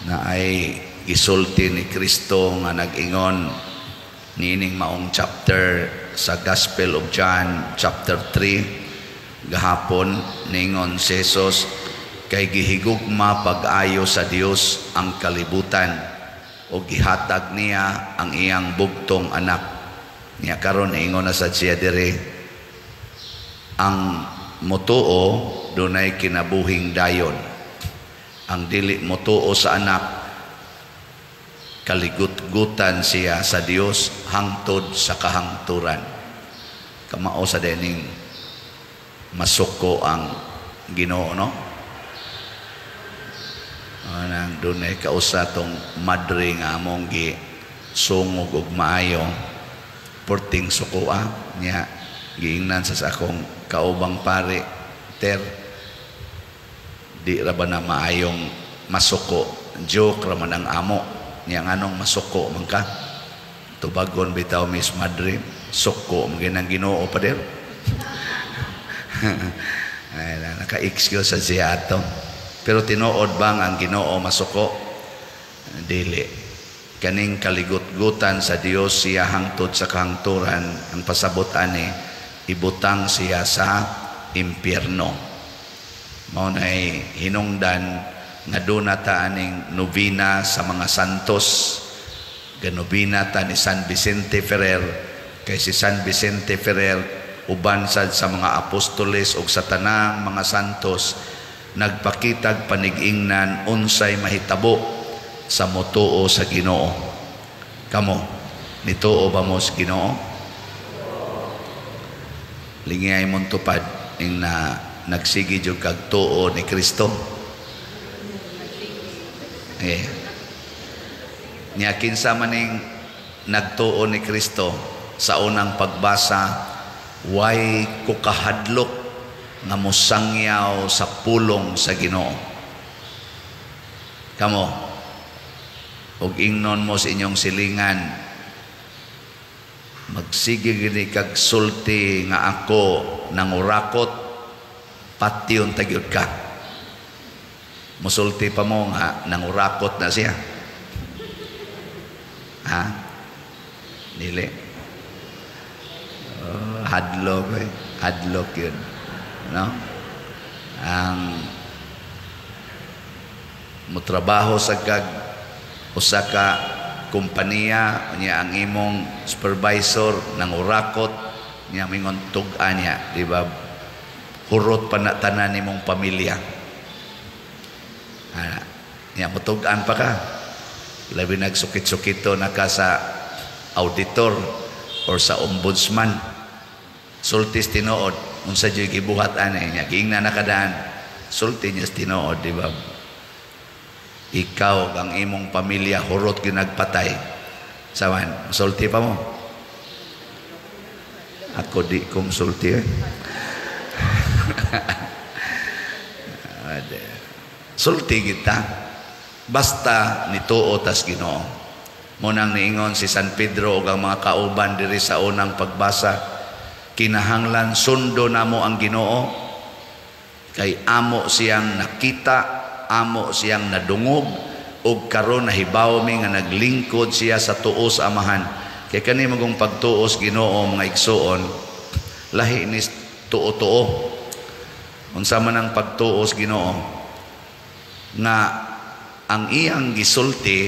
Na ay gisulti ni Kristo nga nag-ingon niining maong chapter sa Gospel of John chapter 3 gahapon. Ningon si Jesus, "Kay gihigugma pag-ayo sa Dios ang kalibutan o gihatag niya ang iyang bugtong anak." Niya karon ingon na sad siya diri, ang motuo dunay kinabuhing dayon, ang dili motuo sa anak, kaligut-gutan siya sa Dios hangtod sa kahangturan. Kamao sa dening masuko ang Ginoo, no? Anang dunay kausa tong madre nga among gi sungog og maayo, porting sukoa niya. Giingnan sa akong kaubang pare, "Ter, di ra ba na maayong masuko? Joke ra man ang amo niya. Nganong masuko man ka?" Tubagon bitaw, Miss Madre, "Suko man gyud ang Ginoo, pader." Ay, naka-excuse sa siya ato. Pero tinuod bang ang Ginoo masuko? Dili. Kaning kaligut-gutan sa Dios siya hangtod sa kahangturan, ang pasabot ani, ibutang siya sa impyerno. Mao nay hinungdan nga duna ta aning nobena sa mga santos. Ganobena ta ni San Vicente Ferrer, kay si San Vicente Ferrer, uban sad sa mga apostoles ug sa tanang mga santos, nagpakitag panig-ingnan unsay mahitabo sa motuo sa Ginoo. Kamo, nituo ba mo sa Ginoo? Lingiyay mong tupad ing na nagsige jud kag tuo ni Kristo. Eh. Nya kinsa maning nagtuo ni Kristo? Sa unang pagbasa, way ko kahadlok nga mosangyaw sa pulong sa Ginoo. Kamo, ug ingnon mo sa inyong silingan, "Magsige gini kag sulti nga ako nangurakot, patyon ta gyud ka." Musulti pa mo nga nangurakot na siya? Ha? Dili. Oh, hadlok eh. Hadlok yun. No? Ang mutrabaho sa kag usa ka kompanya niya, ang imong supervisor nangurakot niya, mingon tug-a niya, di ba? Hurot pa na tanan nimong pamilya. Ana niya, mutug-an pa ka, labi nagsukit-sukito na ka sa auditor or sa ombudsman. Sultis tinuod, unsa jud gibuhat ani niya? Giingnan na kadaan, sulti niya tinuod, di ba? "Ikaw ang imong pamilya hurot ginagpatay." Sawan, sulti pa mo? Ako di kong sulti eh. Sulti kita basta nituo tas Ginoo. Munang niingon si San Pedro ug ang mga kauban diri sa unang pagbasa, kinahanglan sundo namo ang Ginoo kay amo siyang nakita, amo siyang nadungog, ug karon nahibaw mi nga naglingkod siya sa tuo sa Amahan. Kay kani magong pagtuos Ginoo, mga igsuon, lahi ni tuo-tuo. Unsa man ang pagtuos Ginoo? Nga ang iyang gisulti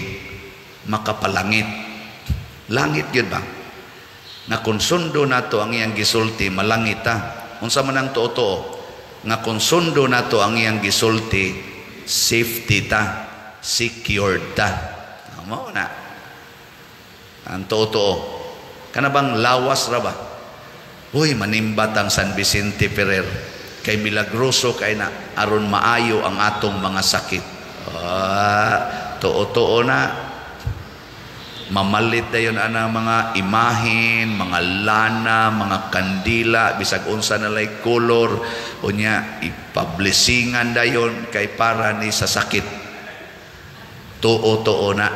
makapalangit. Langit gyud ba? Nga kung sundo nato ang iyang gisulti, malangit ta. Unsa man ang tuo-tuo? Nga kung sundo nato ang iyang gisulti, safety ta, secured ta. Mao na. Ang tuo-tuo. Kana bang lawas ra ba? "Uy, manimbat ang San Vicente Ferrer kay milagroso kay na aron maayo ang atong mga sakit." Ah, tuo-tuo na. Mamalit dayon ana mga imahin, mga lana, mga kandila, bisag unsa na lay color, unya ipablessingan dayon kay para ni sa sakit. Tuo-tuo na.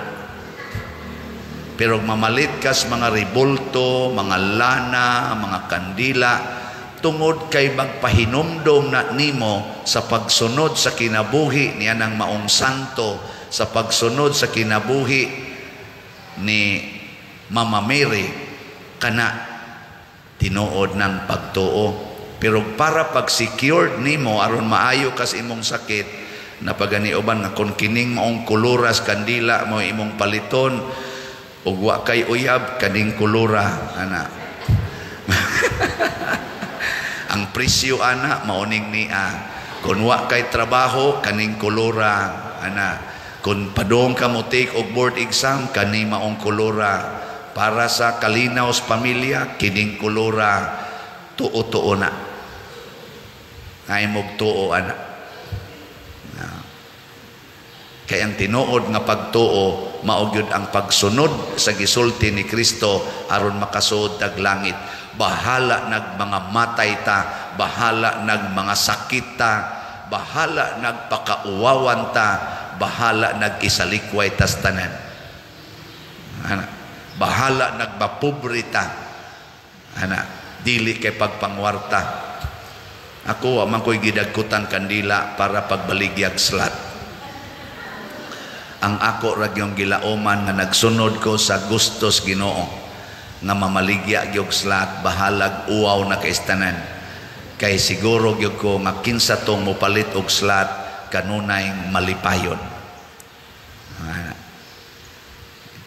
Pero mamalit kas mga ribulto, mga lana, mga kandila, tungod kay magpahinumdom na nimo sa pagsunod sa kinabuhi niya ng maong santo. Sa pagsunod sa kinabuhi ni Mama Mary, kana tinuod ng pagtuo. Pero para pag secured nimo aron maayo kas imong sakit, napagani uban nga kung kining maong koloras kandila mo imong paliton ug wa kay uyab, kaning kolora ana. Ang presyo ana mauning nia. Kung wa kay trabaho, kaning kolora ana. Kung padong ka mo take og board exam, kani maong kolora. Para sa kalinaw sa pamilya, kining kolora. Tuo-tuo na ay tuo ana. Kay ang tinuod nga pagtuo mao gyud ang pagsunod sa gisulti ni Kristo aron makasuod tag langit. Bahala nag mga matay ta, bahala nag mga sakit ta, bahala nagpakauwawan ta, bahala nag isalikway tas tanan. Ana, bahala nagmapobre ta. Ana, dili kay pagpangwarta. Ako wa man ko'y gidagkutan kandila para pagbaligyag slot. Ang ako ra gyud gilauman nga nagsunod ko sa gustos Ginoo nga mamaligya gyud slot, bahalag uwaw na kaistanan. Kay siguro gyud ko nga kinsa tong mopalit og slot kanunay malipayon. Ana.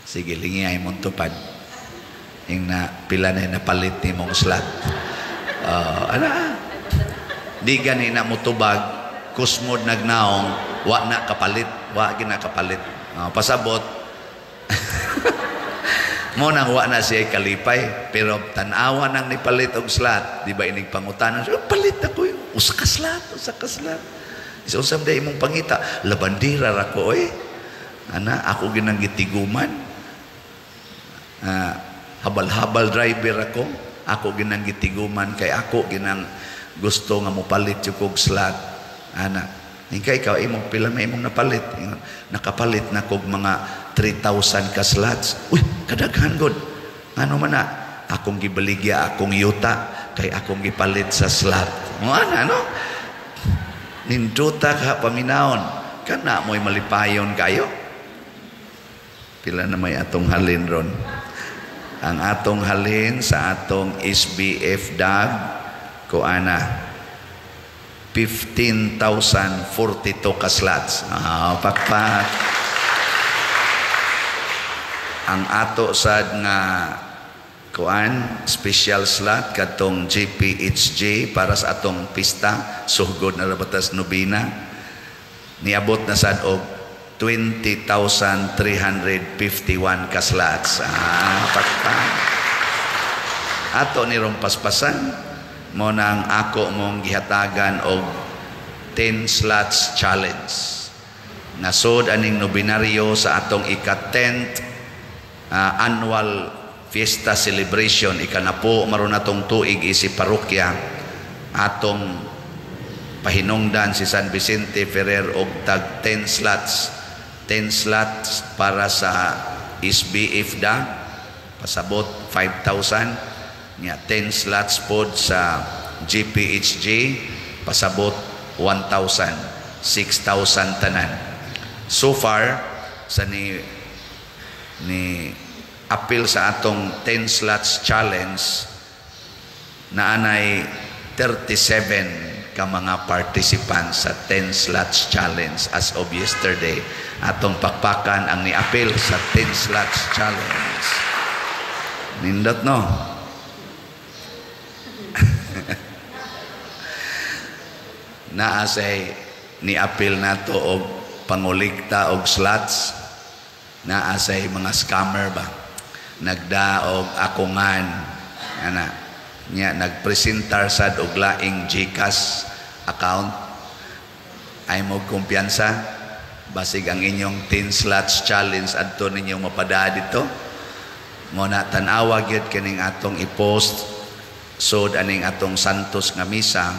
Sige, lingi ay mong tupad. Ing na pila na napalit ni mong slot. Ana. Di gani na motubag, kusmod nagnaong, wa na kapalit, wa gina kapalit. Pasabot. Mo nang wa na siya kalipay, pero tan-awa nang nipalit og slot, di ba inig pangutanan, oh, palit ako yun. Usa ka slot, usa ka slot. Isa usam day imong pangita, labandira ra ko oy. Ana, ako ginang gitiguman. Habal-habal driver ako, ako ginang gitiguman kay ako ginang gusto nga mopalit yung kog slot. Ana, ikaw, ikaw imong pila may imong napalit. Nakapalit na kog mga 3,000 ka slots. Uy, kadaghan gud. Ano man na? Akong gibaligya akong yuta kay akong gipalit sa slot. Mo ana no? Ninduta ka paminawon. Kana mo'y malipayon kayo. Pila na may atong halin ron. Ang atong halin sa atong SBF DAG ko ana 15,042 ka slots. Pakpak. Ang ato sad nga kuan special slot kadtong GPHJ para sa atong pista suhgod na rabatas nobina niabot na sad og 20,351 ka slots. Pakpak. Ato ni rong paspasan mo nang ako mong gihatagan og 10 slots challenge. Nasod aning nobinaryo sa atong ika-10th annual fiesta celebration, ikanapo maron atong tuig isi parokya, atong pahinungdan si San Vicente Ferrer og tag 10 slots. 10 slots para sa SBF da pasabot 5,000 nya, 10 slots pod sa GPHJ pasabot 1,000, 6,000 tanan. So far sa ni apil sa atong 10 slots challenge, naanay 37 ka mga participants sa 10 slots challenge as of yesterday. Atong pakpakan ang niapil sa 10 slots challenge. Nindot no? Naa say niapil nato og pangulikta og slots. Naa say mga scammer ba nagdaog akungan ana nya nagpresentar sad og laing GCash account. Ay mo kumpiyansa basig ang inyong 10 slots challenge adto ninyo mapada dito. Mo na tan-awa gyud kining atong i-post sod aning atong Santos nga misa,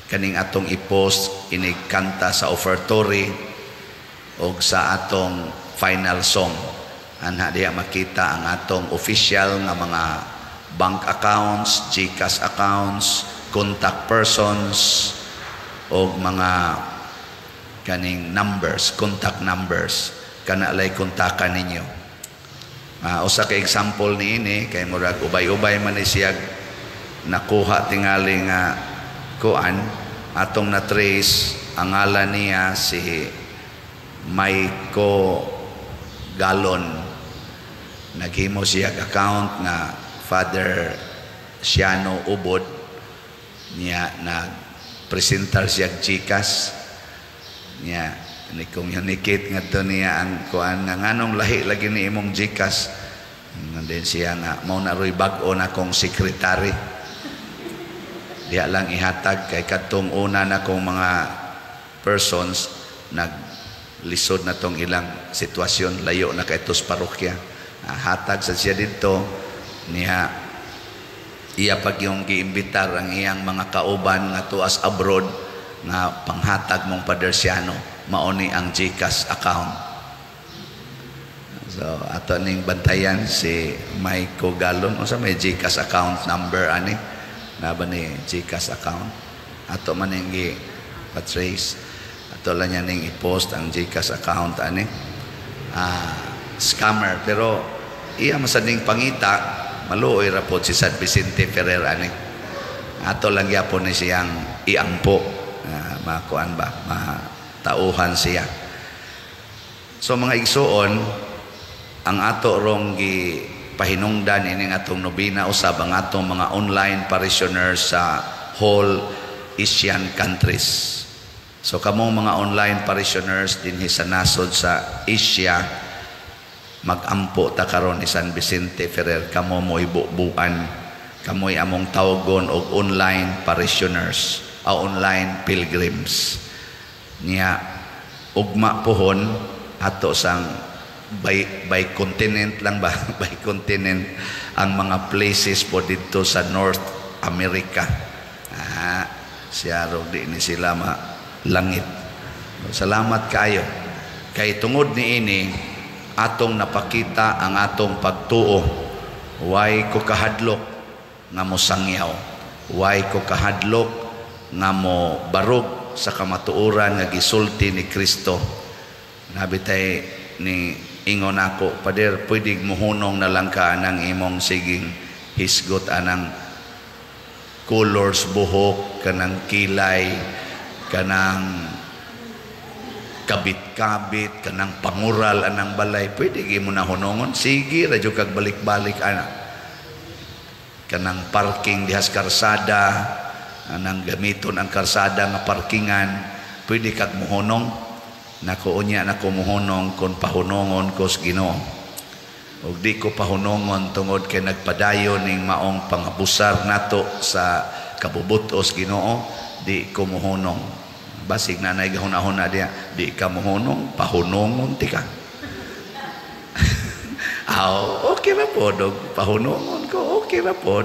kaning atong i-post inig kanta sa offertory og sa atong final song. Anha diha makita ang atong official nga mga bank accounts, GCash accounts, contact persons og mga Kaning numbers, contact numbers, kana lay kontakan ninyo. Usa ka example niini kay murag ubay-ubay man ni siya nakuha tingali nga kuan, atong na trace ang ngalan niya, si Maiko Galon. Naghimo siya account nga Father Siano Ubod niya, nagpresentar siya GCash niya, ni communicate ngadto niya ang kuan nga, "Nganong lahi lagi ni imong GCash?" And then siya nga, "Mao na roy bag-o na kong secretary, diha lang ihatag kay kadtong una na kong mga persons, naglisod na tong ilang sitwasyon, layo na kay tos parokya." Hatag sa siya didto niya, iya pag yung giimbitar ang iyang mga kauban nga tuas abroad nga panghatag mong Father Siano, mao ni ang GCash account. So ato ning bantayan si Maiko Galon. Unsa may GCash account number ani na ba ni GCash account? Ato man ning gi patrace, ato lang niya ning i-post ang GCash account ani. Scammer, pero iya masading pangita, maluoy ra pod si San Vicente Ferrer ani. Ato lang gyapon ni siyang iampo, makuan ba, matauhan siya. So mga igsuon, ang ato rong gi pahinungdan ining atong nobina usab ang atong mga online parishioners sa whole Asian countries. So kamong mga online parishioners dinhi sa nasod sa Asia, magampo ta karon ni San Vicente Ferrer. Kamo mo'y bubuan, kamoy among tawgon og online parishioners o online pilgrims niya. Ugma pohon ato sang by continent lang ba, by continent ang mga places po dito sa North America. Siya rog di ni sila ma langit. Salamat kayo kay tungod niini atong napakita ang atong pagtuo. Way ko kahadlok nga mo sangyaw, way ko kahadlok nga mo barog sa kamatuoran nga gisulti ni Kristo. Nabitay ni ingon ako, "Pader, pwede muhunong na lang ka anang imong siging hisgot anang colors buhok, kanang kilay, kanang kabit-kabit, kanang pangural anang balay, pwede mo na hunongon? Sige ra jud kag balik-balik ana. Kanang parking dihas karsada, anang gamiton ang karsada nga parkingan, pwede kag muhunong?" Nako, unya nako muhunong kon pahunongon ko sa Ginoo. Ug di ko pahunongon tungod kay nagpadayon ning maong pangabusar nato sa kabubutos Ginoo, di ko muhunong. Basig na nay gahuna-huna diya, di ka muhunong, pahunongon ti ka. Aw, okay ra pod og pahunongon ko, okay ra pod.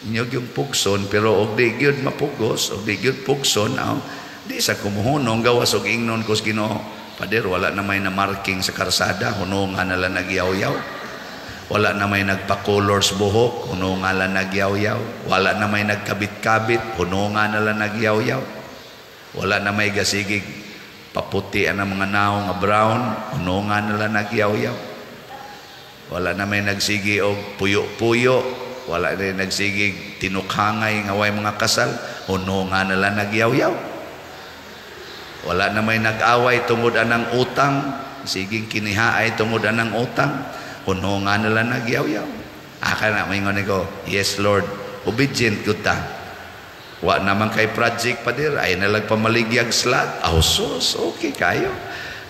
Inyog yung pugson, pero og di gyud mapugos, og di gyud pugson, aw, di sa kumuhunong gawas og ingnon ko sa Ginoo, "Pader, wala na may na marking sa karsada, hunongan na lang nagyaw-yaw. Wala na may nagpa-colors buhok, hunongan lang nagyaw-yaw. Wala na may nagkabit-kabit, hunongan na lang nagyaw-yaw. Wala na may gasigig paputi ang mga naong nga brown, hunongan na lang nagyaw-yaw. Wala na may nagsigi og puyo-puyo, wala na may nagsigig tinukhangay nga way mga kasal, hunongan na lang nagyaw-yaw. Wala na may nag-away tungod anang utang, siging kinihaay tungod anang utang, hunongan na lang nagyaw-yaw." Aka na, maingon ko, "Yes Lord, obedient gud ta." "Wa naman kay project, pader, ay nalag pamaligyag slot." Aw sus, okay kayo.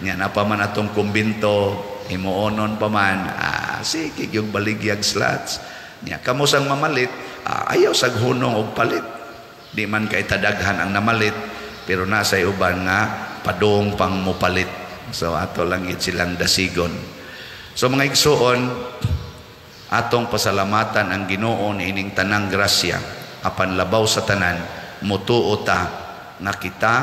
Nga na pa man atong kumbinto, himuonon pa man, sige yung baligyag slots. Nya kamo sang mamalit, ayaw sag hunong og palit. Di man kay tadaghan ang namalit, pero nasa uban nga padong pang mopalit. So ato lang gid silang dasigon. So mga igsuon, atong pasalamatan ang Ginoo niining tanang grasya, apan labaw sa tanan, mutuo ta nga kita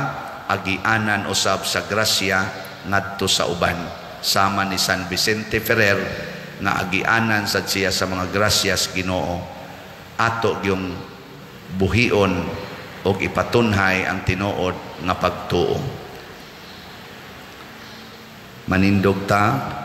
agianan usab sa grasya ngadto sa uban, sama ni San Vicente Ferrer nga agianan sad siya sa mga grasyas Ginoo. Ato yung buhion og ipatunhay ang tinuod nga pagtuo. Manindog ta.